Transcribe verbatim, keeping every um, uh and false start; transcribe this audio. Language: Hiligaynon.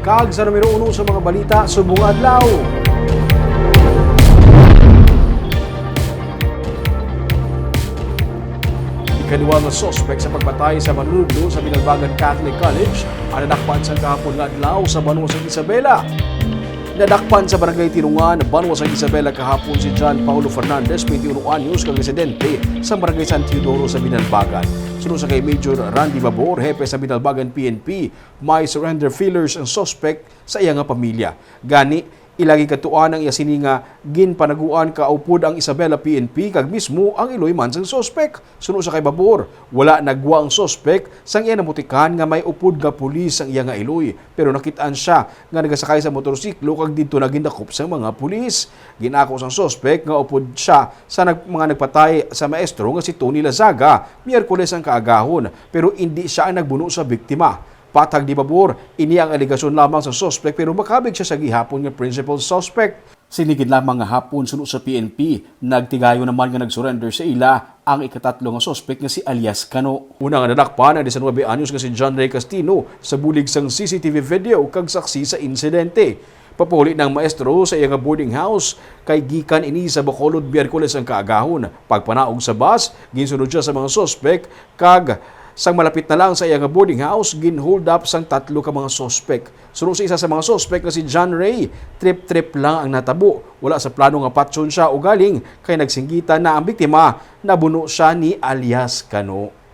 Kag sa numero uno sa mga balita subong adlaw. Ikaduha nga suspek sa pagpatay sa manunublo sa Binalbagan Catholic College ang nadakpan sa kahapon nga adlaw sa banwa sa Isabela. Nadakpan sa Barangay Tinungan, banwa sa Isabela kahapon si John Paulo Fernandez, twenty-one anyos, kag residente sa Barangay San Teodoro sa Binalbagan. Suno sa kay Major Randy Babor, hepe sa Binalbagan P N P, may surrender fillers ang suspek sa iya nga pamilya. Gani, ila gikatuan ang iya sini nga ginpanaguan kaupod ang Isabela P N P kag mismo ang iloy man sang suspek. Suno sa kay Babor, wala nagwa ang suspek sang iya namutikan nga may upod nga pulis ang iya nga iloy, pero nakit-an siya nga nagasakay sa motorsiklo kag didto na gindakop sang mga pulis. Ginako sang suspek nga upod siya sa nag-, mga nagpatay sa maestro nga si Tony Lazaga, Miyerkules ang kaagahon, pero indi siya ang nagbuno sa biktima. Patag ni Babor, ini ang alegasyon lamang sa suspek, pero makabig siya sa gihapon nga principal suspect. Sini gid lamang nga hapon, suno sa P N P, nagtigayon naman nga nag-surrender sa ila ang ikatatlo nga suspek nga si alias Kano. Una nga nadakpan ang diecinuebe anyos nga si John Ray Castino sa bulig sang C C T V video kag saksi sa insidente. Papauli na ang maestro sa iya nga boarding house kay gikan ini sa Bacolod Miyerkules ang kaagahon. Pagpanaog sa bus, ginsunod siya sa mga suspek kag sang malapit na lang sa iya nga boarding house, gin-hold up sang tatlo ka mga suspek. Suno sa isa sa mga suspek nga si John Ray, trip-trip lang ang natabo. Wala sa plano nga patyon siya, ugaling kay nagsinggitan na ang biktima, nabuno siya ni alias Kano.